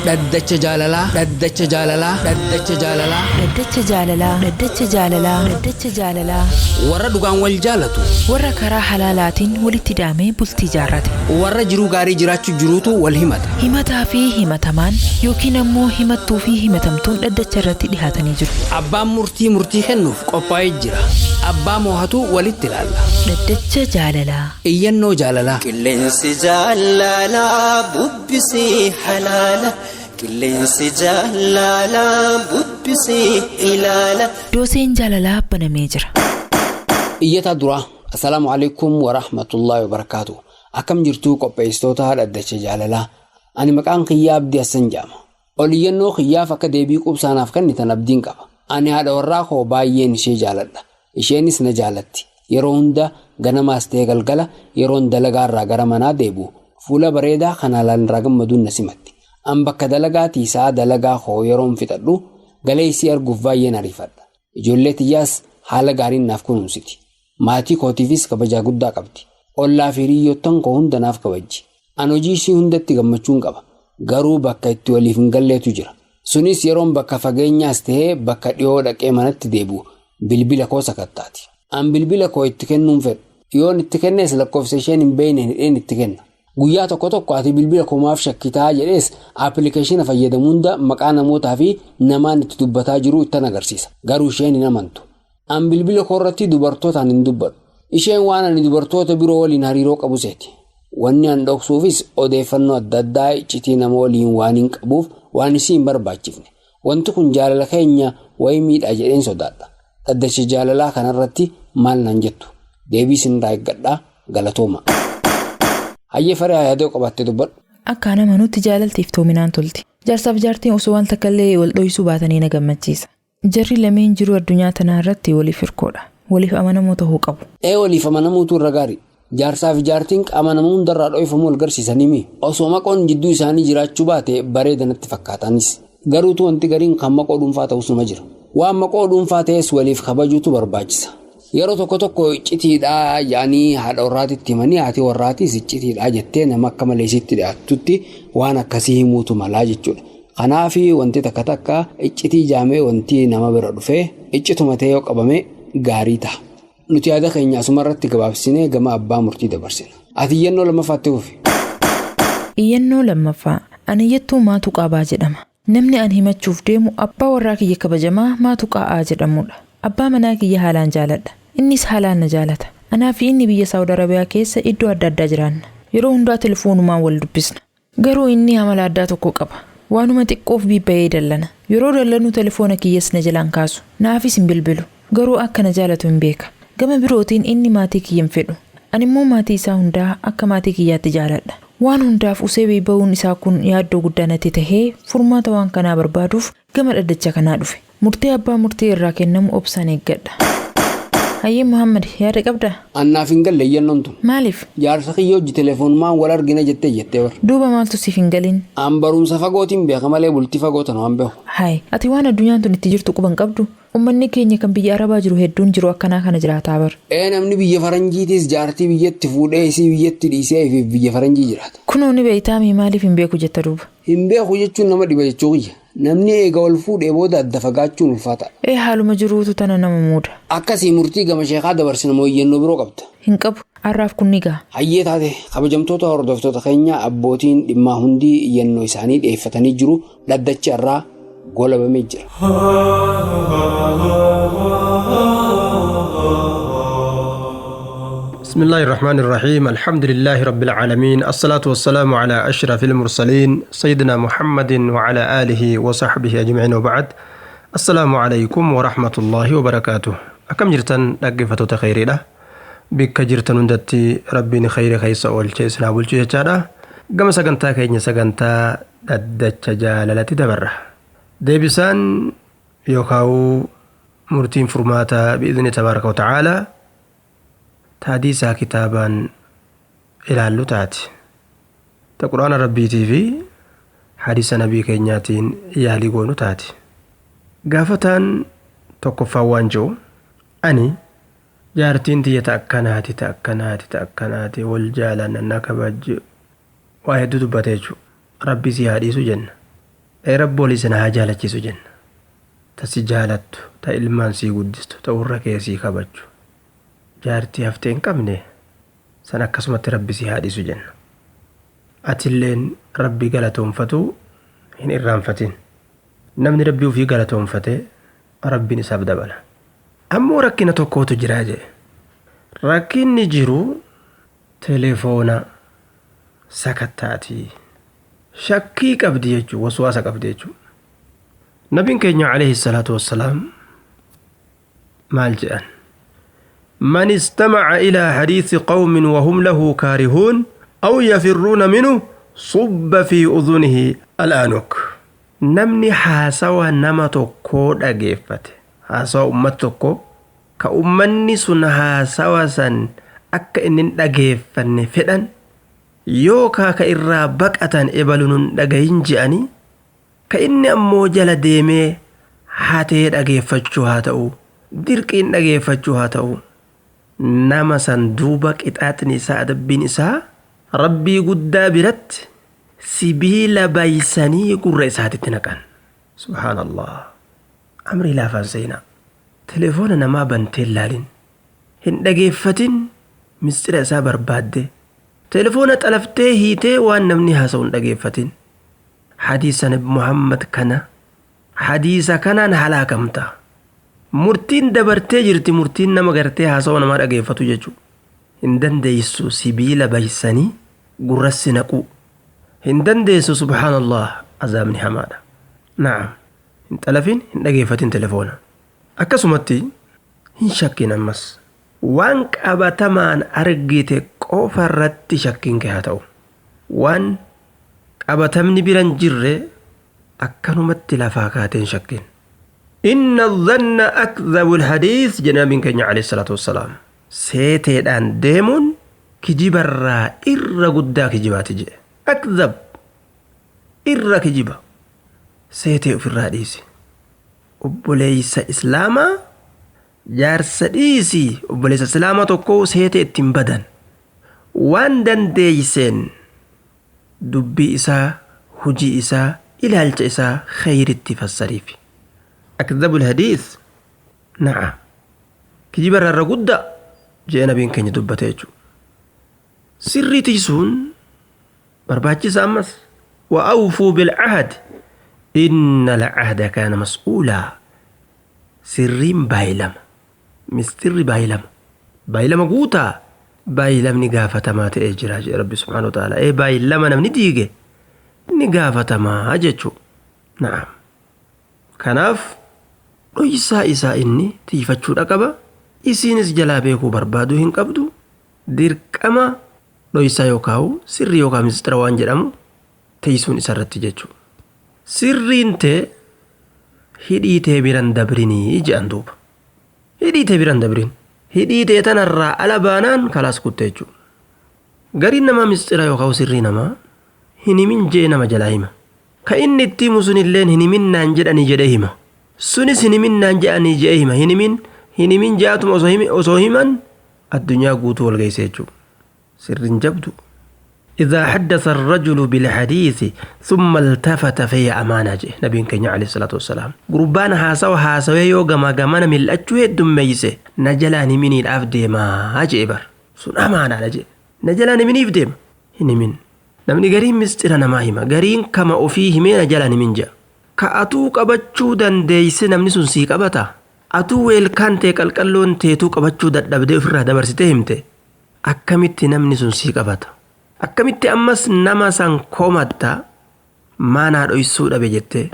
Dhaddacha jaalalaa. Dhaddacha jaalalaa. Dhaddacha jaalalaa. Dhaddacha jaalalaa. Dhaddacha jaalalaa. Dhaddacha jaalalaa. Warra dhugaan wal jaalatu. Warra karaa halaalaatiin walitti hidhamee bultii jaarrate. Warra jiruu gaarii jiraachuu jiruutu wal himata. Himataa fi himatamaan yookiin ammoo himattuu fi himatamtuun dhaddacha irratti dhihaatanii jiru. Abbaan murtii murtii kennuuf qophaa'ee jira. Abbaa moohatu walitti ilaalla. Dhaddacha jaalalaa. Iyyannoo jaalalaa. Qilleensi jaalalaa bubbisii halaala. Qilleensi jaalalaa bubbisii ilaala. Dooseen jaalalaa banamee jira. Iyyataa duraa. Assalaamu alaikum wa rahmatullahi wa barakaatu. Akkam jirtuu qopheessitoota dhaddacha jaalalaa. Ani maqaan kiyyaa Abdii Hassan jedhama. Ol iyyannoo kiyyaaf akka deebii quubsaanaaf kennitan abdiin qaba. Ani haadha warraa koo baay'een ishee jaaladha. Isheenis na jaalatti. Yeroo hunda ganamaas ta'ee galgala yeroon dalagaa irraa gara manaa deebi'u fuula bareedaa kan haalaan irraa gammaduun na simatti. An bakka dalagaatii sa'a dalagaa koo yeroon fixadhu galee isii arguuf baay'een ariifadha. Ijoollee tiyyaas haala gaariin naaf kunuunsiti. Maatii kootiifis kabajaa guddaa qabdi. Ollaa fi hiriyoottan koo hunda naaf kabajji. An hojii ishii hundatti gammachuun qaba. Garuu bakka itti waliif hin galleetu jira. Sunis yeroon bakka fageenyaas ta'ee bakka dhiyoo dhaqee manatti deebi'u bilbila koo sakattaati. An bilbila koo itti kennuun fedhu. Yoon itti kennes lakkoofsa isheen hin beekne hidheen itti kenna. Guyyaa tokko tokko ati bilbila koo maaf shakkitaa jedhees appilikeeshina fayyadamu hunda maqaa namootaa fi namaan itti dubbataa jiru ittan agarsiisa. Garuu isheen hin amantu. An bilbila koo irratti dubartootaan hin dubbadhu. Isheen waan ani dubartoota biroo waliin hariiroo qabu seeti. Wanni an dhoksuufis odeeffannoo adda addaa iccitii nama waliin waan hin qabuuf waan isii hin barbaachifne. Wanti kun jaalala keenya wayii miidhaa jedheen sodaadha. Dhaddacha jaalalaa kanarratti maal naan jettu? Deebii isinirraa eeggadhaa galatooma. Hayyee faree yaaduu qabaattee dubbadhu. Akka nama nutti jaalalti iftoominaan tolti. Jaarsaaf jaartiin osoo waan takka illee wal dho'isuu baatanii na gammachiisa. Jarri lameen jiruu addunyaa tanaa irratti waliif hirkoodha. Waliif amanamoo ta'uu qabu. Ee waliif amanamuutu irra gaarii. Jaarsaaf jaartiin qaama nama hundarraa dho'ifamu wal garsiisanii mi? Osoo maqoon jidduu isaanii jiraachuu baate bareeda natti fakkaatanis. Garuutu wanti gariin kan maqoo dhuunfaa ta'us numa jira. Waan maqoo dhuunfaa ta'es waliif kabajuutu barbaachisa. Yeroo tokko tokko iccitiidhaa yaanii haadha warraatitti himanii haati warraatiis iccitiidhaa jettee nama akka malee isitti dhiyaatutti waan akkasii himuutu malaa jechuudha. Kanaaf wanti takka takka iccitii jaamee wanti nama bira dhufee iccituma ta'ee yoo qabame gaarii ta'a. Nuti yaada keenya asuma irratti gabaabsinee gama abbaa murtii dabarsina. Ati iyyannoo lammaffaatti fufi. Iyyannoo lammaffaa. Ani iyyattuu Maatu Qaabaa jedhama. Namni an himachuuf deemu abbaa warraa kiyya kabajamaa Maatu Qaa'aa jedhamudha. Abbaa manaa kiyya haalaan jaaladha. Innis haalaan na jaalata. Anaa fi inni biyya Saawud Arabiyaa keessa iddoo adda addaa jiraanna. Yeroo hundaa telefoonumaan wal dubbisna. Garuu inni amala addaa tokko qaba. Waanuma xiqqoof bibba'ee dallana. Yeroo dallanu telefoona kiyyas na jalaan kaasu. Naafis hin bilbilu. Garuu akka na jaalatu hin beeka. Gama birootiin inni maatii kiyya hin fedhu. Ani immoo maatii isaa hundaa akka maatii kiyyaatti jaaladha. Waan hundaaf usee ba'uun isaa kun yaaddoo guddaa natti tahee furmaata waan kanaa barbaaduuf gama dhaddacha kanaa dhufe. Murtee abbaa murtii irraa kennamu obsaan eeggadha. Hayyee Muhammad yaada qabdaa? Annaaf hin galle iyyannoon tun. Maaliif? Jaarsa kiyya hojii teleefoonumaan wal argina jettee jettee bar. Duuba maaltu siif hin galin? An barumsa fagootiin beeka malee bultii fagoo tana waan beeku. Hayi, ati waan addunyaan tun itti jirtu quban qabdu? Uummanni keenya kan biyya Arabaa jiru hedduun jiru akkanaa kana jiraataa bar. Ee namni biyya faranjiitiis jaartii biyyatti fuudhee isii biyyatti dhiisee fi biyya faranjii jiraata. Kunoo ni beeytaamii maaliif hin beeku jetta duuba? Hin beeku jechuun nama dhiba jechuu kiyya. Namni eega wal fuudhee booda adda fagaachuun ulfaataadha. Ee haaluma jiruutu tana nama muuda. Akkasii murtii gama sheekaa dabarsina moo iyyannoo biroo qabda? Hin qabu. Har'aaf kun ni gaha. Hayyee taate kabajamtoota hordoftoota keenya abbootiin dhimmaa hundi iyyannoo isaanii dhiyeeffatanii jiru. Dhaddachi irraa golabamee jira. بسم الله الرحمن الرحيم الحمد لله رب العالمين الصلاة والسلام على أشرف المرسلين سيدنا محمد وعلى آله وصحبه أجمعين وبعد السلام عليكم ورحمة الله وبركاته أكم جرتن dhaggeeffattoota خيري bikka jirtan hundatti rabbiin khayri keessa oolchee isin haa bulchu jechaadha. Gama sagantaa keenya sagantaa dhaddacha jaalalatti dabarra. Deebisaan yookaan murtiin furmaataa bi'izni tabaaraka wa ta'aalaa taadiisaa kitaabaan ilaallu taati. Ta quraana rabbiitii fi hadiisa nabii keenyaatiin yaalii goonu taati. Gaafataan tokkoffaan waan jiru ani jaartiin tiyya ta akkanaati ta akkanaati ta akkanaati wal jaalanna na kabajji Waa hedduu dubbate jechuudha. Rabbi si haa dhiisu jenna. Ee Rabbi olii sana haa jaalachiisu jenna. Ta si jaalattu, ta ilmaan sii guddistu, ta warra kee sii kabaju. Jaartii haftee hin qabne san akkasumatti Rabbi si haa dhiisu jenna. Atilleen Rabbi galatoonfatu hin irraanfatin. Namni Rabbi ofii galatoonfate Rabbiin isaaf dabala. Ammoo rakkina tokkootu jiraa jedhe. Rakkinni jiru telefoona sakattaatii. Shakkii qabdi jechuudha, waswaasa qabdi jechuudha. Nabiin keenya alayhi salaatu wassalaam maal jedhan? من استمع إلى حديث قوم وهم له كارهون أو يفرون منه صب في أذنه الآنك. Namni haasawa nama tokkoo dhageeffate, haasawa ummata tokkoo ka ummanni sun haasawa san akka inni hin dhageeffanne fedhan yookaa ka irraa baqatan ebalu nun dhagahin je'anii ka inni ammoo jala deemee hatee dhageeffachuu haa ta'u, dirqiin dhageeffachuu haa ta'u, nama san duuba qixaaxni isaa, adabbiin isaa Rabbii guddaa biratti sibiila baysanii gurra isaatitti naqan. Subhaanallah. Amrii laafaan seenaa. Telefoona namaa bantee laalin. Hin dhageeffatin, mistira isaa barbaadde. Telefoona xalaftee hiitee waan namni haasa'u hin dhageeffatin. Hadiisa Nabi Muhammad kana, hadiisa kanaan halaakamta. Murtiin dabartee jirti, murtiin nama gartee haasa'u namaa dhageeffatu jechuudha. Hin dandeessu sibiila baysanii gurratti naquu. Hin dandeessu, subhaanallah, azaabni hamaadha. Na'am. Hin xalafin, hin dhageeffatin telefoona. Akkasumatti hin shakkin ammas. Waan qabatamaan argite qofa irratti shakkiin kee haa ta'u. Waan qabatamni bira hin jirre akkanumatti lafaa kaateen shakkin. إن الظن أكذب الحديث jedhe nabiin keenya عليه الصلاة والسلام. Seeteedhaan deemuun kijibarraa irra guddaa kijibaati jedhe. أكذب irra kijiba. Seetee ofirraa dhiisi. Obboleessa Islaamaa jaarsa dhiisi, obboleessa Islaamaa tokko seetee ittiin badan. Waan dandeeyseen dubbii isaa, hujii isaa, ilaalcha isaa khayritti fassariif. أكذب الحديث. نعم. Kijibarraa irra guddaa jee nabiin keenya dubbate jechuudha. Sirrii tiisuun barbaachisa ammas. وأوفوا بالعهد إن العهد كان مسؤولا. Sirriin baay'ilama. Mistirri baay'ilama. Baay'ilama guutaa. Baay'ilamni gaafatamaa ta'ee jira jedhe Rabbi سبحانه وتعالى. Ee baay'ilama namni diige ni gaafatamaa jechuudha. Na'am. Kanaaf dhoysaa isaa inni tiifachuudha qaba. Isiinis jalaa beekuu barbaaduu hin qabdu. Dirqama dhoysaa yookaan sirrii yookaan mistira waan jedhamu teessuun isarratti jechuudha. Sirriin tee hidhii tee biran dabrinii jedhan duuba. Hidhii tee biran dabrin. Hidhii tee tanarraa ala baanaan kalaas kutte jechuudha. Gariin namaa mistira yookaan sirrii namaa hin himin jee nama jalaa hima. Ka inni itti himu sunilleen hin himinnaan jedhanii jedhee hima. Sunis hin himinnaan jedhanii jedhee hima. Hin himin, hin himin jaatuma osoo himan addunyaa guutuu wal geesse jechuudha. Sirriin jabdu. إذا حدث الرجل بالحديث ثم التفت فهي أمانة جه نبي كenya عليه الصلاة والسلام. Gurbaan haasawa haasawee yoo gamaa gamana mil'achuu heddummeeyse na jalaan himiniidhaaf deemaa jee bar sun amaanaadha jee, na jalaan himiniif deema, hin himin. Namni gariin mistira namaa hima, gariin kama ofii himee na jalaan himin jea. Ka atuu qabachuu dandeeyse namni sun sii qabata. Atuu weelkaan tee qalqalloon teetuu qabachuu dadhabdee ofirraa dabarsitee himte, akkamitti namni sun sii qabata? Akkamitti ammas nama san komatta? Maanaa dhoysuu dhabe jettee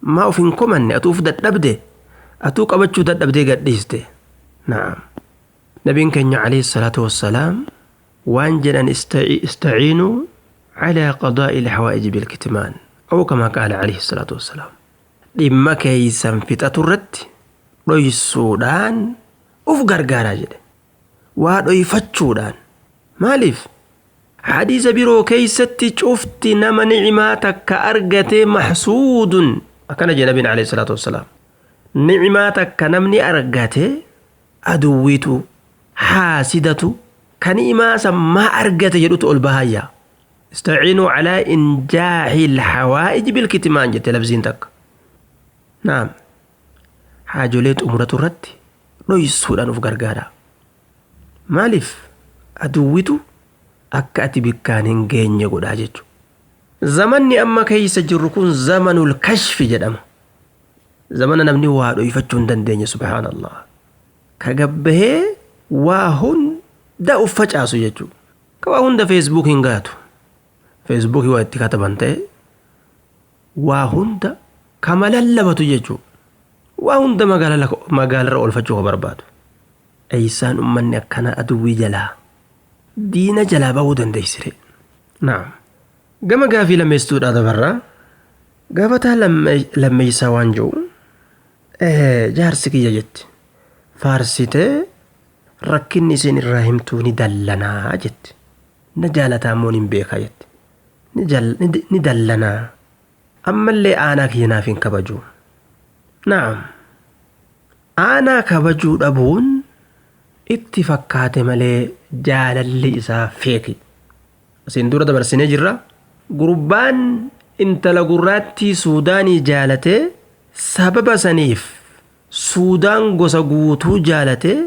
maa of hin komanne? Atuuf dadhabde, atuu qabachuu dadhabdee gadhiiste. Na'am. Nabiin keenya عليه الصلاة والسلام waan jedhan: استعينوا على قضاء الحوائج بالكتمان أو كما قال عليه الصلاة والسلام. Dhimma keeysan fixatu irratti dhoysuudhaan uf gargaaraa jedhe, waa dhoyfachuudhaan. Maaliif? Hadiisa biroo keeysatti cufti nama ni'imaa takka argate محسود akkana jedhe nabiin عليه الصلاة والسلام. Ni'imaa takka namni argate aduwwiitu, haasidatu, ka ni'imaa san maa argate jedhutu ol bahayya. Istaciinuu calaa injaahi lhawaa'iji bilkitmaan jette labsiin takka. Naam. Haajolee xumuratu irratti dhoysuudhaan of gargaara. Maaliif aduwwitu akka ati bikkaan hin geenye godhaa jechuudha. Zamanni amma keessa jirru kun zamanul kashfi jedhama. Zamana namni waa dhoyfachuu hin dandeenye subhaanallah. Ka gabbahee waa hunda uf facaasu jechuudha. Ka waa hunda feesbuuk hin gaatu. Feesbuukii waa itti kataban ta'e waa hunda kama lallabatu jechuudha. Waa hunda magaalarra oolfachuu ka barbaadu. Eeysaan ummanni akkana aduwwii jalaa diina jalaa bahuu dandeessire. Naam. Gama gaafii lammeessituudhaa dabarraa gaafataa lammeessaa waan jiru jaarsi kiyya jetti. Faarsitee rakkinni isin irraa himtuu ni dallanaa jetti. Na jaalataa immoo hin beekaa jetti. Ni dallanaa. Ammallee aanaa kiyya naaf hin kabaju. Naam. Aanaa kabajuu dhabuun itti fakkaate malee jaalalli isaa feeki. Asiin dura dabarsinee jirra. Gurbaan intala gurraattii Suudaanii jaalatee sababa saniif Suudaan gosa guutuu jaalatee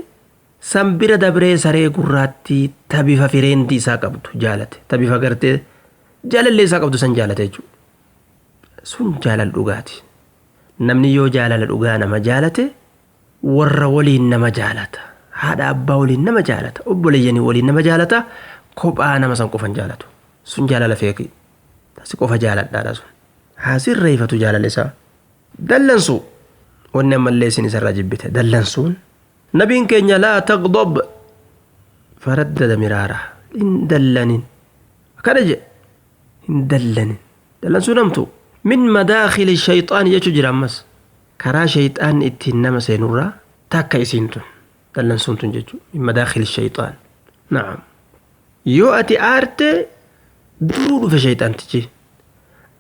san bira dabree saree gurraattii tabifa fireentii isaa qabdu jaalate. Tabifa gartee jaalallee isaa qabdu san jaalate jechuudha. Sun jaalala dhugaati. Namni yoo jaalala dhugaa nama jaalate warra waliin nama jaalata. Haadha abbaa waliin nama jaalata. Obboleeyyanii waliin nama jaalata. Kophaa nama san qofan jaalatu. Sun jaalala feeki. Si qofa jaaladhaadha sun. Haa sirreeffatu jaalala isaa. Dallansu. Wanni ammallee isin isarraa jibbite. Dallansuun. Nabiin keenya laa taqdob. Faraddada miraara. Hin dallanin. Akkana jedhe. Hin dallanin. Dallansuu namtu. Min madaakhili shayxaani jechuu jira ammas. Karaa shayxaanni ittiin nama seenurraa takka isiin tun. Dallansuun tun jechuudha. Min madaakhili shayxaan. Naam. Yoo ati aarte duruu dhufe shayxaantichi.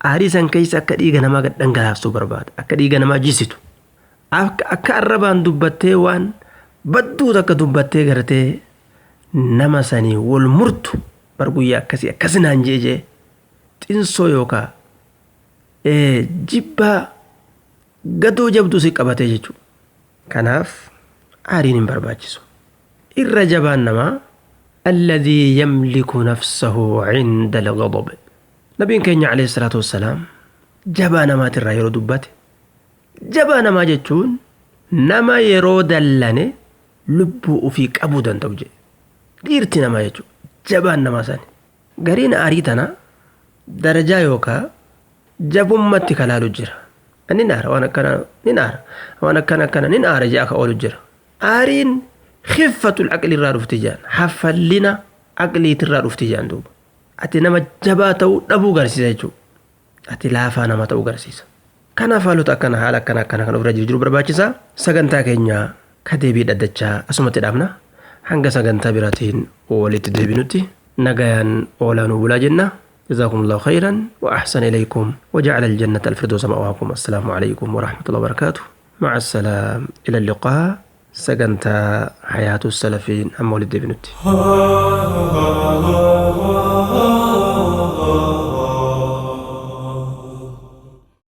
Aarii san keessa akka dhiiga namaa gad dhangalaafsuu barbaada. Akka dhiiga namaa jisitu. Akka arrabaan dubbattee waan badduu takka dubbattee gartee nama sanii wal murtu bar guyyaa akkasii akkasi naan jee jee xinsoo yookaa jibbaa gadoo jabduu si qabatee jechuudha. Kanaaf aariin hin barbaachisu. Irra jabaan namaa alladhii yamliku nafsahu cinda al-ghadab. Nabiin keenya alayhi salaatu wassalaam jabaa namaatirraa yeroo dubbate jabaa namaa jechuun nama yeroo dallane lubbuu ofii qabuu danda'u jedhe. Dhiirti namaa jechuudha. Jabaan namaa sani. Gariin aarii tana darajaa yookaa jabummatti kalaalu jira. Ni aara waan akkana ni aara waan akkana akkana ni aara jee akka oolu jira. Aariin khiffatul aqli irraa dhufti jaan haffallina aqliitirraa dhufti jaan duuba. Ati nama jabaa ta'uu dhabuu garsiisa jechuudha. Ati laafaa nama ta'uu garsiisa. Kanaaf haalota akkana haala akkana akkana kan ofirra jiru barbaachisaa. Sagantaa keenya ka deebii dhaddachaa asumatti dhaabna. Hanga sagantaa biraatiin walitti deebinutti nagayaan oolaa nu bulaa jenna. جزاكم الله خيرا وأحسن إليكم وجعل الجنة الفردوس مأواكم. السلام عليكم ورحمة الله وبركاته. مع السلام، إلى اللقاء. سجنت حياة السلفين أم ولد بنتي.